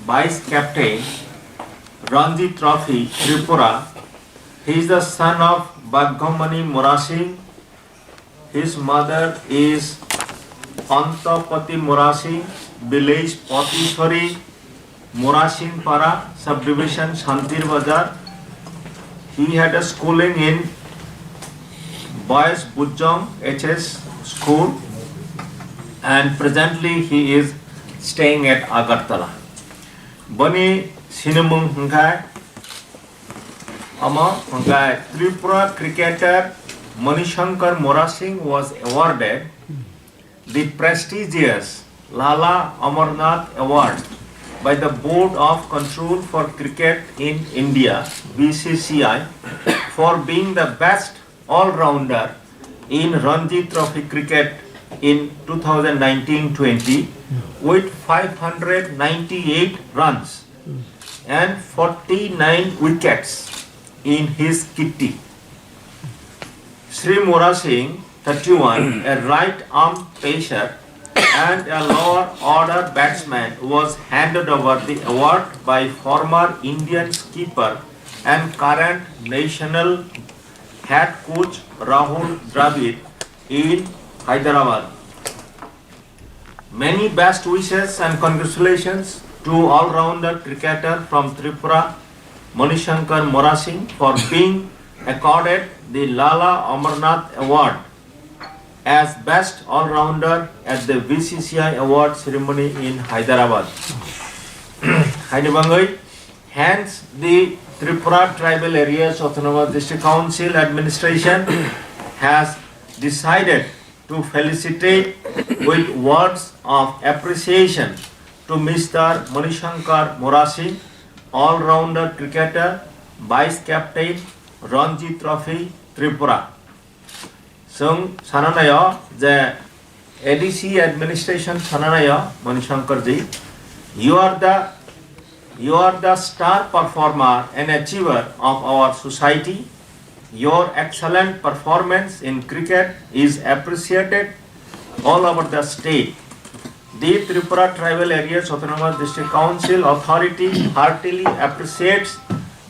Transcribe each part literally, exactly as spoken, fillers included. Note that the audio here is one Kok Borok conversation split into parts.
Vice Captain, Ranji Trophy, Tripura. He is the son of Bhagwamani Murasing. His mother is Antapati Murasing, village Patiswari, Murasing Para, subdivision Santir Bazar. He had a schooling in Boys Bujong H S School, and presently he is staying at Agartala. Boni sinimung hwnkhe omo hwnkhe Tripura cricketer Manishankar Murasing was awarded the prestigious Lala Amarnath Award by the Board of Control for Cricket in India, B C C I, for being the best all-rounder in Ranji Trophy cricket in two thousand nineteen twenty with five hundred ninety-eight runs and forty-nine wickets in his kitty. Sri Murasing, thirty-one, a right-arm pacer and a lower-order batsman, was handed over the award by former Indian skipper and current national head coach Rahul Dravid in Hyderabad. Many best wishes and congratulations to all-rounder cricketer from Tripura, Manishankar Murasing, for being accorded the Lala Amarnath Award as best all-rounder at the B C C I award ceremony in Hyderabad. Haini bangwi, hence the Tripura Tribal Areas Autonomous District Council administration has decided to felicitate with words of appreciation to Mister Manishankar Murasing, all-rounder cricketer, vice captain, Ranji Trophy, Tripura. Chwng sana naio je A D C administration sana naio, Manishankar ji, you are the, you are the star performer and achiever of our society. Your excellent performance in cricket is appreciated all over the state. The Tripura Tribal Areas Autonomous District Council authority heartily appreciates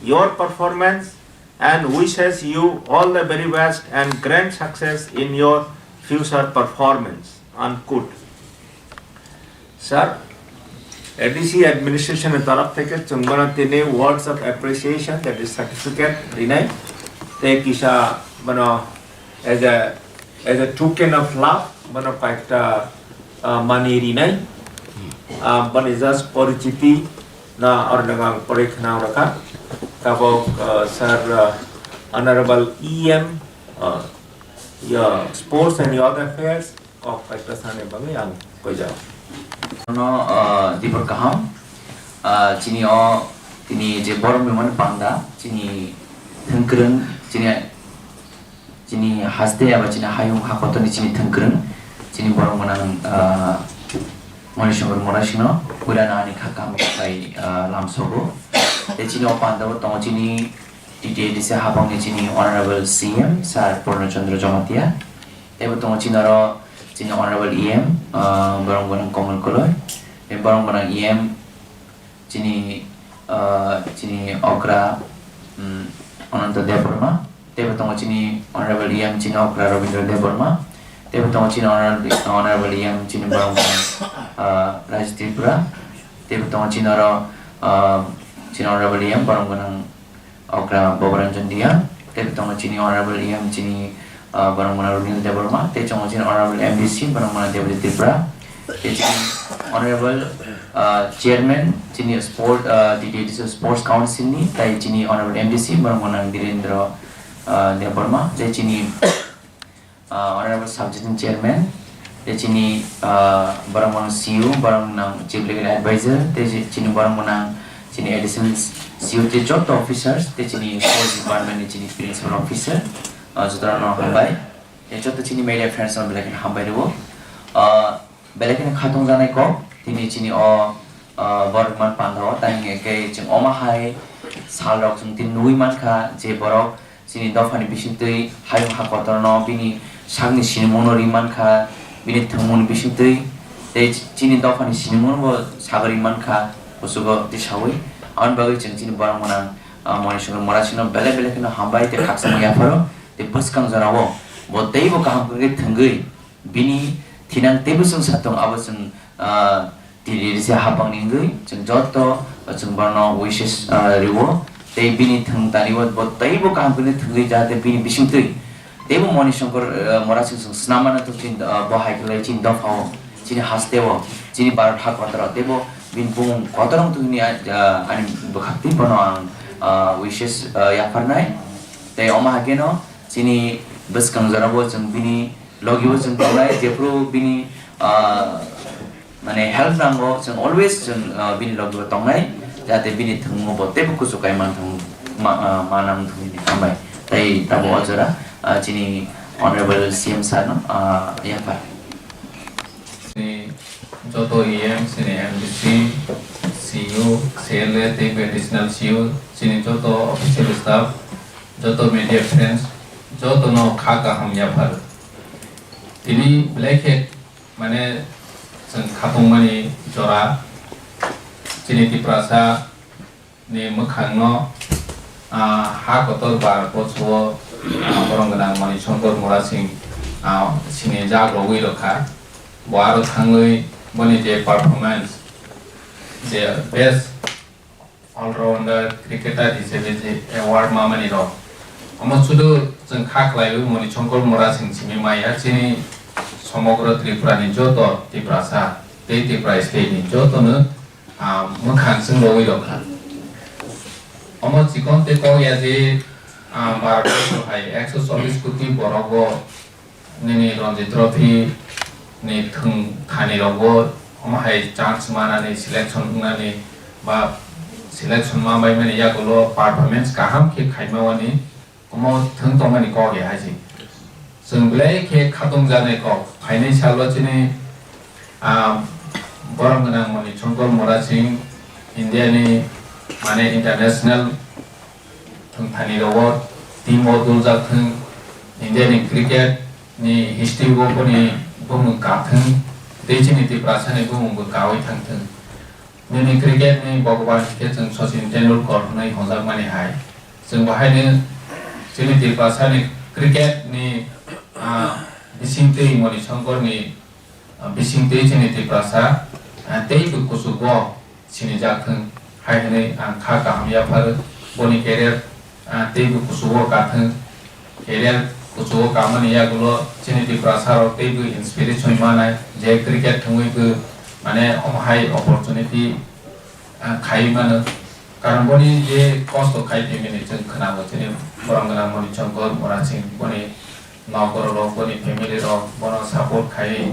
your performance and wishes you all the very best and grand success in your future performance. Unquote. Sir, A D C administration ni taraf theke chwng bono tini words of appreciation, that is certificate rinai, tei kisa bono as a, as a token of love bono kaita, ah, mani rinai. Ah, boni just porichiti na ornang ang pore khna rakha. Tabok, ah, sir, ah, honorable E M, ah, ya, sports and youth affairs, kok kaita sani bagwi ang koijak. No, ah, dibor kaham, ah, chini o, tini je borok ni mani panda, chini thengkwrwng, chini chini haste eba chini hayung hakotorni chini thengkwrwng, chini borok mwnang, ah, Manishankar Murasingno puila nani kha kaham bai, ah, lamsogo. Tei chini o pandao tongo chini T T A D C habangni chini Honorable C M Sir Purna Chandra Jamatia. Teibo tongo chini oro chini Honorable E M, ah, borok mwnang Komal Koloi. Tei borok mwnang E M chini, ah, chini okra, mm, Ananta Debbarma, teibo tongo chini Honorable E M chini okra Rabindra Debbarma, teibo tongo chini Honorable, Honorable E M chini borok, ah, Raj Tripura, teibo tongo chini oro, ah, chini Honorable E M borok mwnang okra Boboranjan Reang, tei tongo chini Honorable E M chini, ah, borok mwnang Runil Debbarma, tei tongo chini Honorable M D C borok mwnang Debajit Tripura, tei chini Honorable, ah, Chairman chini Sport, ah, T T A D C Sports Council ni, tei chini Honorable M D C borok mwnang Dhirendra, ah, Debbarma, tei chini ah, Honorable Subject Chairman, tei chini, ah, borok mwnang C E O, borok mwnang Chief Legal Advisor, tei chi-, chini borok mwnang chini Additional C E O tei joto officers, tei chini Sports Department ni chini Principal Officer, ah, joto rok no hambai. Tei joto chini media friends no belai kheno hambai rwo. Ah, belai kheno khatungjaknai kok, tini chini o, ah, borok man panda o, tei hingkhe chwng omo hai sal rok chwng tini nugwi mankha je borok chini dophani bisingtwi hayung ha kotorno bini sakni sinimungno ri mankha, bini thwngmungni bisingtwi tei chini dophani sinimungno bo sagwi ri mankha. Kuchugo tisawi, aboni bagwi chwng chini borok mwnang, ah, Moni Shankar Murasingno belai belai kheno hambai tei khakchangma yapharo. Tei bwskang jorao bo teibo kaham kwrwi thwngwi bini thinang teibo chwng satung abo chwng, ah, tiri risi hapangni wngwi chwng joto chwng bono wishes, ah, rwo. Tei bini thwng tanibo bo teibo kaham kwrwi thwngwi jahate bini bisingtwi teibo Moni Shankar, ah, Murasing chwng swnamna thwng chini, ah, bo hai khlai chini dophao, chini hasteo, chini Bharat ha kotorao teibo bini bumung kotor wng thwngni, ah, ani bwkhaktwi bono ang, ah, wishes, ah, yapharnai. Tei omo hai kheno chini bwskang jorabo chwng bini logibo chwng tongnai, jephru bini, ah, mane help nango, chwng always chwng, ah, bini logibo tongnai, jahate bini thwngmung bo teibo kuchuk kai man thwng, ma, ah, manang thwngni hambai. Tei tabuk o jora, ah, chini Honorable C M sir no, ah, yaphar. Chini joto E M, chini M D C, C U, C L A tei additional C U, chini joto official staff, joto media friends, jotono kha kaham yaphar. Tini belai khe mane chwng khatungmani jora chini Tiprasa ni mwkhangno, ah, ha kotor bar posuo, ah, borom gwnang Moni Shankar Murasing, ah, sini jak rogwi rokha. Bo aro thangwi boni je performance, je best all-rounder cricketer hisabe je award mamani rok. Omo sudu chwng kha khlaiwi Moni Shankar Murasing simi maya chini somogro Tripura ni joto Tiprasa tei Tripura state ni joto no, ah, mwkhang chwng rogwi rokha. Omo chikon tei kok ya je, ah, Bharat borso hai ekso chollish koti borok bo nini Ranji Trophy ni thwng thani rogo omo hai chance manani, selection wngnani ba selection ma bai mani yagulo performance kaham khe khaima wani omo thwng tongmani kok ya hai se. Chwng belai khe khatung janai kok phainai salo chini, ah, borom gwnang Moni Shankar Murasing India ni mane international thwngthani rogo team o duljak thwng, India ni cricket ni history o boni bumung ka thwng, tei chini Tiprasa ni bumung bo kawi thang thwng. Nini cricket ni Bhagwan hinkhe chwng Sachin Tendulkar hwnwi hwnjakmani hai. Chwng bo haino chini Tiprasa ni cricket ni, ah, bisingtwi Moni Shankar ni, ah, bisingtwi chini Tiprasa, ah, tei bo kuchugo sinijak thwng hai hwnwi ang kha kaham yapharo. Boni career, ah, teibo kuchugo ka thwng. Career kuchugo kamani yagulo chini Tiprasa rok teibo inspiration manai je cricket thwngwi bo mane omo hai opportunity, ah, khaiwi mano. Karon boni je kosto khai phaimani chwng khwnao chini borom gwnang Moni Shankar Murasing boni nokoro rok, boni family rok bono support khai,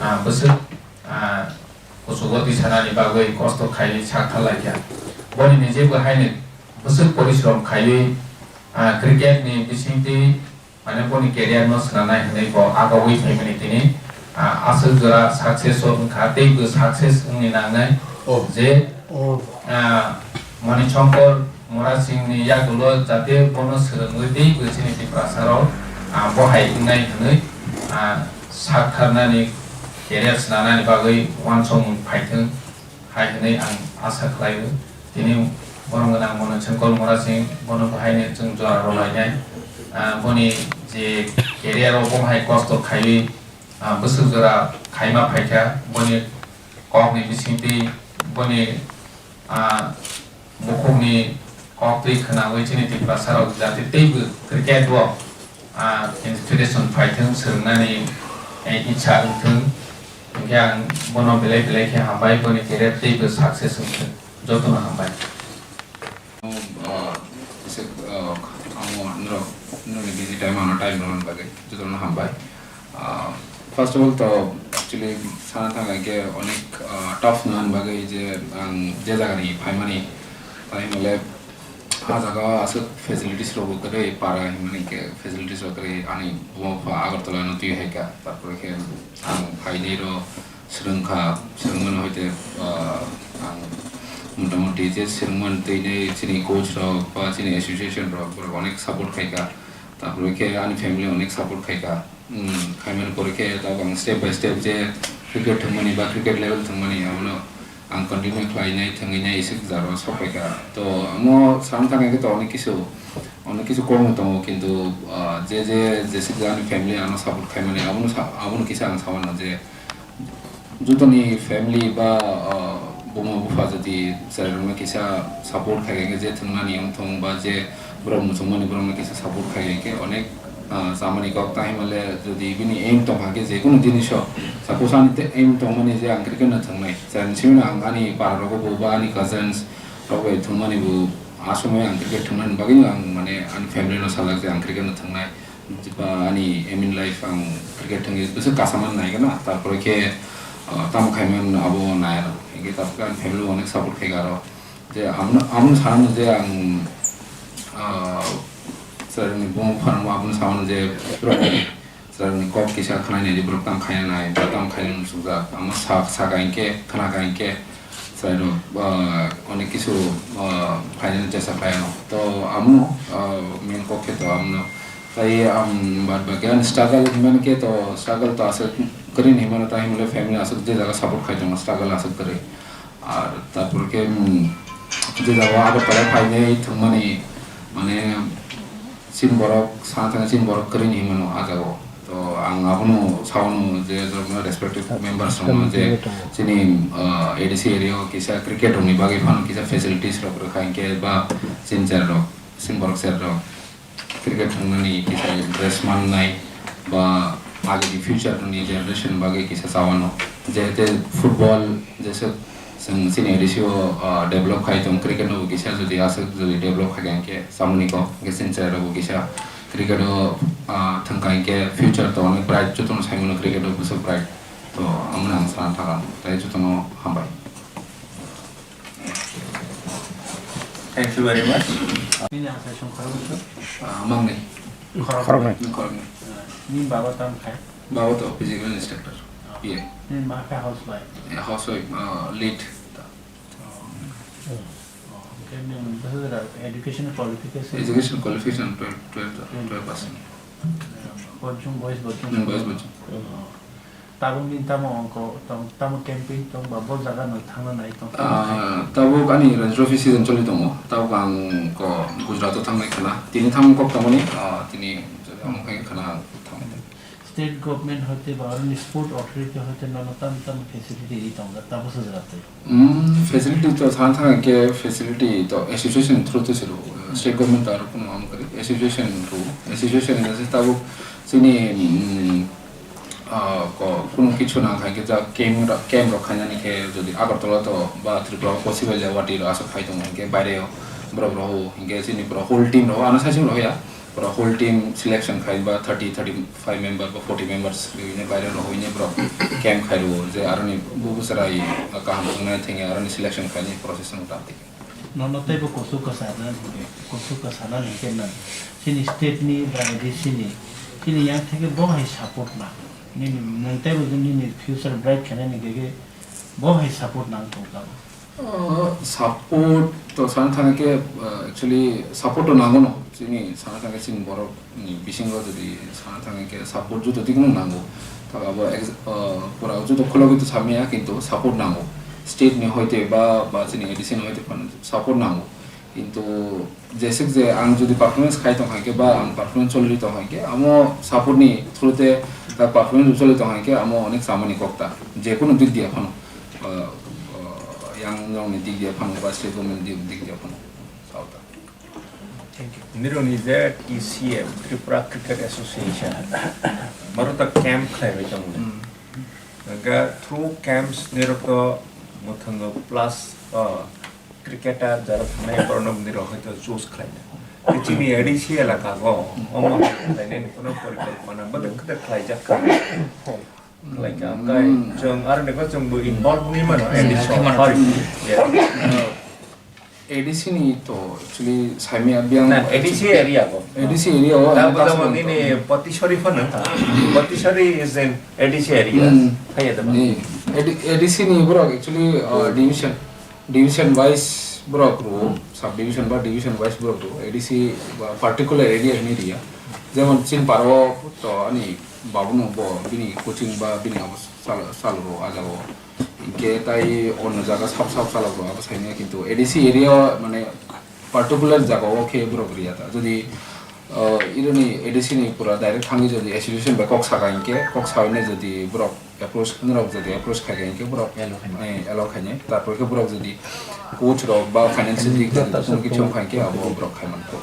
ah, bwswk, ah, kuchugo tisanani bagwi kosto khaiwi sak thar laikha. Boni nije bo haino bwswk porishrom khaiwi, ah, cricket ni bisingtwi mane boni career no swnamnai hwnwi bo agogwi phaimani tini, ah, aswk jora success o wngkha tei bo success wngni nangnai. Oh. Je, oh, ah, Moni Shankar Murasing ni yagulo jate bono swrwngwi tei bo chini Tiprasa rok, ah, bo hai wngnai hwnwi, ah, sak tharnani career swnamnani bagwi uansukmung phaithwng hai hwnwi ang asa khlaio. Tini borom gwnang Moni Shankar Murasing bono bo haino chwng jora rwlainai. Ah, boni je career o bo hai kosto khaiwi, ah, bwswk jora khaima phaikha, boni kokni bisingtwi boni, ah, bukhukni koktwi khwnawi chini Tiprasa rok jate teibo cricket o, ah, inspiration phaithwng, swrwngnani, eh, icha wngthwng. Hinkhe ang bono belai belai khe hambai, boni career teibo success wngthwng. Jotono hambai. Ah, ese, ah, amo norok, norokni busy time ano time rwna bagwi jotono hambai. Ah, first of all to actually sana thang khe onek, ah, tough na bagwi je ang je jaga ni phaimani, tai hwnle ah jaga aswk facilities rok bo kwrwi, para hwnmani khe facilities rok kwrwi, ani buma bupha Agartala no twi hai kha, tarpore khe ang phainai rok swrwngkha, swrwngmani hoite, ah, ang motamoti je swrwngmani twi nai chini coach rok ba chini association rok borok onek support khai kha, tarpore khe ani family onek support khai kha. Hmm, khaimani pore khe tabuk ang step by step je cricket thwngmani ba cricket level thwngmani abono Ang continue khlainai thwngwi nai isuk jaro sokphaikha. To amo sam thangwi to onek kisu, onek kisu kok no tongo, kintu, ah, je, je, jesuk je ani family ano support khaimani, abono sa-, abono kisa ang samano je jotoni family ba, ah, buma bupha jodi chwrairokno kisa support khai khe je thwngnani wngthong ba je borok muchungmani borokno kisa support khai khe onek, ah, chamani kok ta himale jodi bini aim tongkha khe je kunu jinis o suppose ani te aim tongmani je ang cricket no thwngnai, chwraini simi no ang ani para rogo bo ba ani cousins rok bai thwngmani bo a somoi ang cricket thwngnani bagwi no ang mane ani family no salak je ang cricket no thwngnai. Ba ani aim in life ang cricket thwngwi bwswk kasaman nai gana, tarpore khe, ah, tamo khaimani abo nai aro. Hinkhe tarpore ani family bo onek support khai aro. Je amno, amno sanano je ang, ah, chwrairokni buma bupharokno abono samano je borok chwrairokni kok kisa khwnainai di, borok tamo khaina nai, ba tamo khaina muchungjak. Amo sa-, saka hinkhe, khwnaka hinkhe, chwrairok, ah, onek kisu, ah, khainani chesta khlai ano. To amo, ah, main kok khe to amno. Tai ang bad baki ani struggle hinmani khe to struggle to aswk kwrwi hinmano, tai hwnle family aswk je jaga support khai tongo, struggle aswk kwrwi. Ar tarpor khe, um, je jaga Agartala phainai thwngmani, mane, chini borok sana thangwi chini borok kwrwi hinmano ah jagao. To ang abono saono je borokno respected members rokno je chini, uh, A D C area o kisa cricket rokni bagwi phano kisa facilities rok rwkha hinkhe ba chini chwrairok, chini borok chwrairok cricket thwngnani kisa interest mannai ba agini future ni generation bagwi kisa chawano. Jehete football jeswk chwng chini A D C o, ah, develop khai tong, cricket no bo kisa jodi aswk jodi develop khai khe samani kok hwnkhe chini chwrairok bo kisa cricket o, ah, thwngkha hinkhe future to onek bright, jotono saimano cricket o bwswk bright. To amoni ang sana thangkha, tai jotono hambai. Thank you very much. Nini asai song khoroknwi? Ah, mangnwi. Khoroknwi. Khoroknwi. Nini baba tamo khai? Baba to physical instructor. Oh. P A. Nini ma khai housewife? Eh, housewife, ah, lead. Oh. Oh. Okay, nini education qualification? Education qualification twelve, twelve, twelve percent. Boys, boys. Hmm, boys, boys. Oh. Tabuk ni tamo ongko tong, tamo camping tong ba bo jaga no thangna nai tong? Ah, tabuk ani Ranji Trophy season choli tongo. Tabuk ang ko Gujarat o thangnai khna. Tini thang kok tongmani, ah, tini omo khai khna ang thangnai. State government hoite ba aroni sport authority hoite nono tam tam facility ri tong tabuk se jaga twi. Hmm, facility to sana thang ke facility to association through to siru. State government to aro kono am kari association through. Association ni se tabuk chini, hmm, ah, ko, kunu kichu nang khai khe ja camp ra-, camp rok khainani khe jodi Agartala to ba Tripura o possible ya wati rok aswk khai tongo hinkhe baire o borok rok o hinkhe chini borok whole team rok ano saichung rok ya borok whole team selection khai ba thirty, thirty-five member ba forty members rwini baire rok hwini borok camp khai rwo je aroni bubu chwrai kaham wngnai thengya aroni selection khaini process wng tang. Nono teibo kuchuk kwchana hinkhe, kuchuk kwchana hinkhe nang chini state ni ba A D C ni chini yang theke bo hai support nang. Nini nwng teibo je nini future bright khainani khe bo hai support nang tong tamo. Uh, support to sana thang khe, uh, actually support to nango no. Chini sana thang khe chini borok ni bisingo jodi sana thang khe support joto dikno nango. Ta abo ex-, uh, pura joto khulogwi to samya kintu support nango. State ni hoite ba, ba chini A D C ni hoite phano support nango. Kintu jeswk je ang jodi performance khai tong hai khe ba ang performance choli tong hai khe amo support ni through te ta performance choli tong hai khe amo onek samani kok ta. Je kunu dik dia phano, uh, uh, yang rok ni dik dia phano ba state government dik, dik dia phano. Sao ta. Thank you. Nironi je T C F, Tripura Cricket Association, borota camp khlaibai tongo. Hmm. Ga through camps nirok to mothango plus, uh, cricketer jara thangnai borok nirok hoito choose khlaina. Chini A D C elaka go, omo khlainani kono porikolpona, bwdwk kwdwk khlaijak kha. Khlaikha, hmm, tai chwng aroni khe chwngbo involve wngwi mano, hmm, A D C thangma. Sorry. Yeah. A D C ni to actually saimya biyang. Na, A D C area go. A D C area o, da ani bo, da bo kaso nini Potisori phano. Potisori is in A D C area. Hmm. Khaya da ba. Ni, A D, A D C ni borok actually, uh, division, division wise borok rwo, sub division ba division wise borok rwo. A D C ba particular area ni area. Jemon Chinpara o to ani babu no bo bini coaching ba bini abo sal, sal rwo a jaga o. Hinkhe tai ono jaga sab sab khalok rok abo saimanya, kintu A D C area o mane particular jaga o khe borok riya ta. Jodi, uh, ironi A D C ni pura direct thangwi jodi association bai kok saka hinkhe, kok sawi nai jodi borok approach, norok jodi approach khai khai hinkhe borok, eh, allow khainai. Tarpor khe borok jodi coach rok ba financial dik jodi kuno kichu wngkha hinkhe abo borok khai mankha.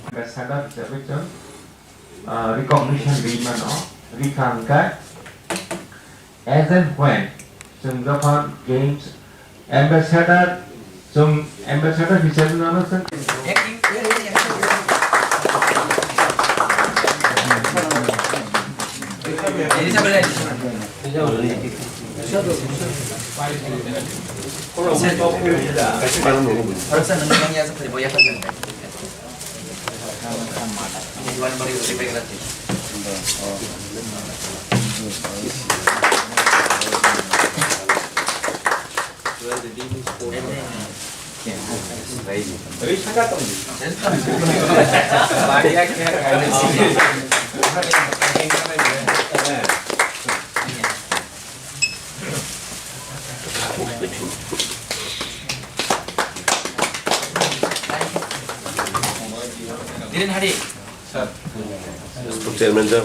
Ambassador hisabe chwng, ah, recognition ri mano, ri kha hwnkhe as and when chwng jokhon games ambassador, chwng ambassador hisabe nono chwng Chairman sir.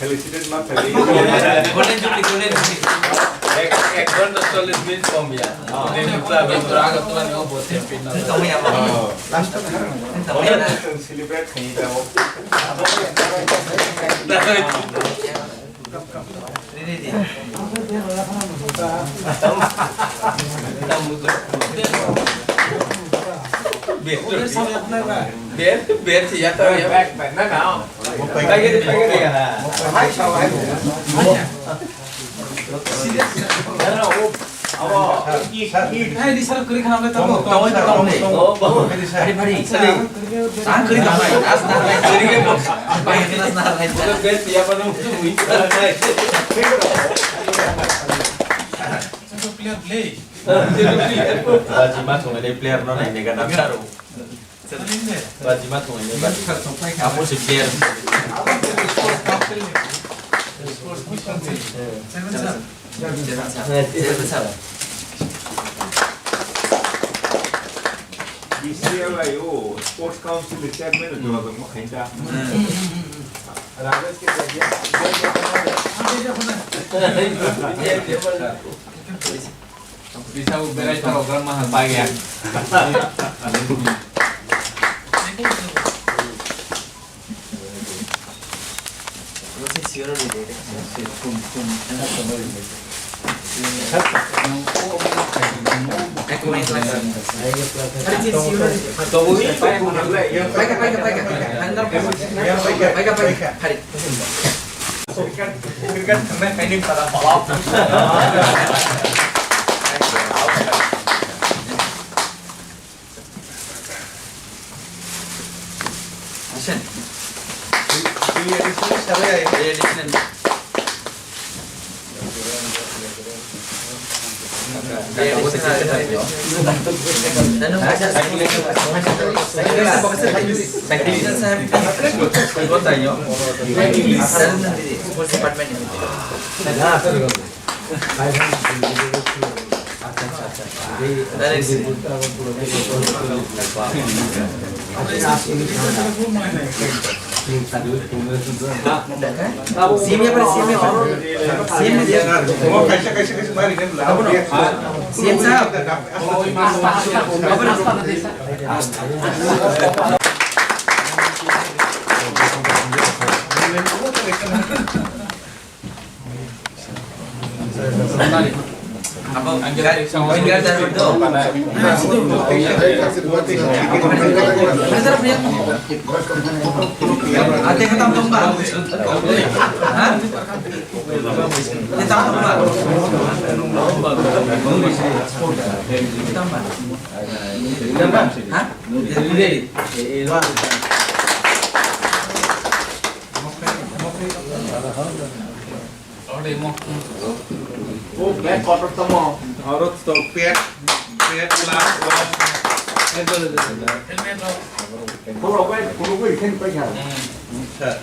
Felicitate ma felicitate. Golden Jubilee, Golden Jubilee. Ek, ek ghonta chollish minute kom ya. Golden Jubilee. Last time celebrate khayi jao. Ber, ber, ya, ya. Back, back, na, na. Hai, di sarap kuri khana tamo. Tamo, tamo, tamo. Oh, bhari, bhari. Sa kuri khana. As na, kuri ke bos. Bhai, as na, as na. Player play. Baji ma thungnai player no nai nega damsaro. Baji ma thungnai baji. Amo se player. Sports council. Chairman sir. Chairman sir. Chairman sir. B C L I O, Sports Council chairman jogajog ma khainda. Rajesh ke jagya. Bisa berai program mahal pagi ya. Action. Three additional, seven. Three additional. Sports department. C M ya pare, C M ya pare. C M ya pare. C M sahab. O black quarter tamo. Aro to pet, pet plus one. Helmet rok. Helmet rok. Helmet rok. Helmet rok.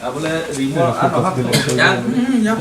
Abole remote ano hap. Ya, hmm, ya,